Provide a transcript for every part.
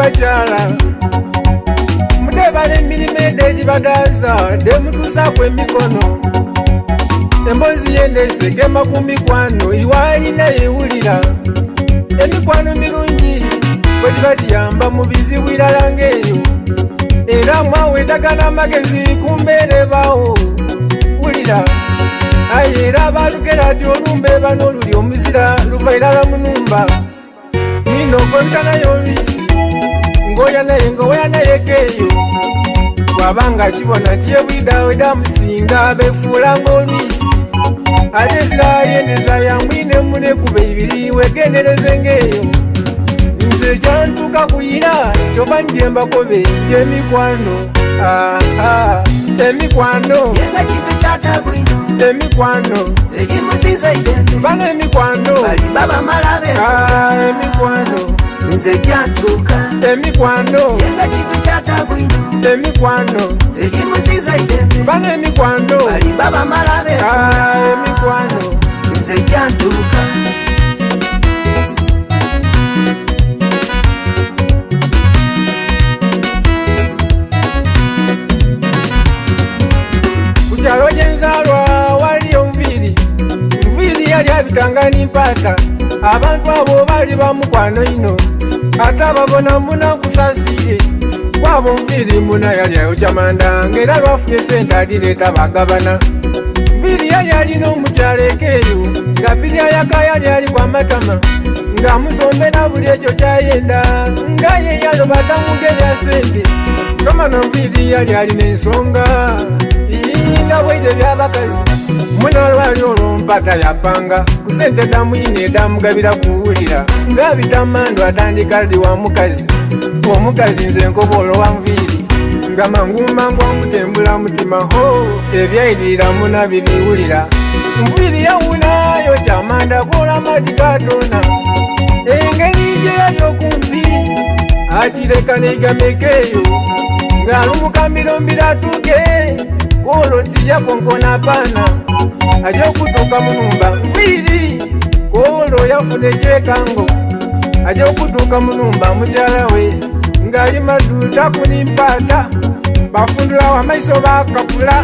abakyala mudebala emirimo edho egibadaaza dhemutuusaaku emikono. Emboozi y'endese egema ku mikwano iwe alina yewulira. Emikwano mirungi bwe giba giyamba mu bizibu irala ng'eyo. Era mwawedagana amagezi ku mbeera ebaawo. Wulira. Aye era baalugera ati olumbe eba n'oluli omuzira luva irala mu numba. Mwino gw'obita naye olwisi ng'oya naye ng'oya naye keeyo. Bw'aba nga akibona nti ye bwidha weda amusinga beefuula ng'olwisi. Ate ezira ayendeza ya mwine mune kuba ibiri wegendereze ng'eyo. Nze kyantuuka kuyira kyova ndye mbakobe nti emikwano ah, ah, emikwano Yenga kintu kyatabu ino emikwano Zekimuziza idembe bana emikwano Balimba bamala be ah, emikwano Nze kyantuuka emikwano Yenga kintu kyatabu ino emikwano Zekimuziza idembe bana emikwano Balimba bamala be ah, emikwano Nze kyantuuka Ku kyalo gye nzaalwa waliyo nviiri nviiri yali abitanga ni mpaata abantu abo baali bamukwano ino ate ababona muna nkusaasiire kwabo nviiri muna yali ayokya manda ng'era lwafunye sente adireeta bagabana nviiri yali alina omukyalo ekeeyo nga piri ayaka yali ali kwa matama ng'amusombera buli ekyo kyayenda nga ye yaloba tamugebya sente tomano nviiri yali alina ensonga nga bwaire byabakazi muna lwali olwo mpata yapanga ku sente damuyina edamugabira kuwulira ng'abita mandu atandika ddi wa mukazi omukazi nze nkoba olwo wa nviiri nga mangu mangu amutembula mutima ho ebyairira muna bibiwulira nviiri yawunayo kyamanda kola amadi gatona engeri gye yali okumpi atireka neigamekeeyo ng'alumuka mirombira atuuke kwolwo tiyakonkona paana ajja okutuuka mu numba nviiri kwolwo yafuna ekyekango ajja okutuuka mu numba mukyala we ng'ali maduuta kunimpaata bafundulawo amaiso bakapula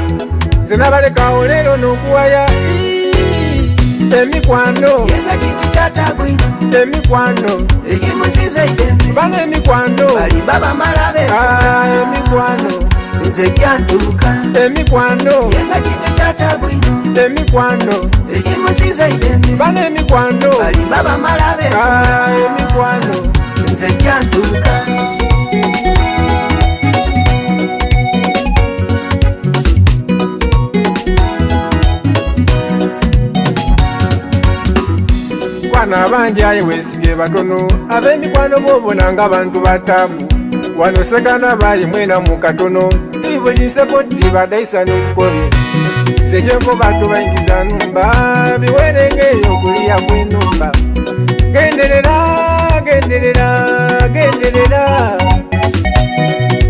nze nabalekawo leero n'okuwaya Ii, emikwano Yenga kintu kyatabu ino emikwano Zekimuziza idembe bana emikwano Balimba bamala be Ah, emikwano Nze kyantuuka emikwano Yenga kintu kyatabu ino emikwano Zekimuziza idembe bana emikwano Balimba bamala be Ah, emikwano Nze kyantuuka Kwana abangi aye weesige batono ab'emikwano boobona nga bantu bataabu wano sekana bayi mwena mu katono ti buli nseko dibadaisa n'okukobye nze kyenkoba tubayingiza numba biwerenge eyo okuliya kw'enumba genderera genderera genderera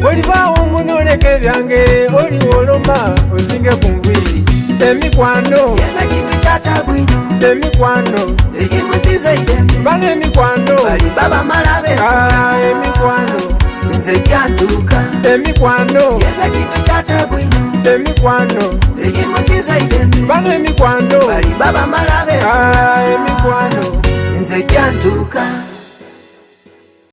olibaawo munoleka ebyange oliwoloma osinge ku nviiri emikwano Yenga kintu kyatabu ino emikwano Zekimuziza idembe bana emikwano Balimba bamala be Ah, emikwano Nze kyantuuka emikwano Yenga kintu kyatabu ino emikwano Zekimuziza idembe bana emikwano Balimba bamala be Ah, emikwano Nze kyantuuka.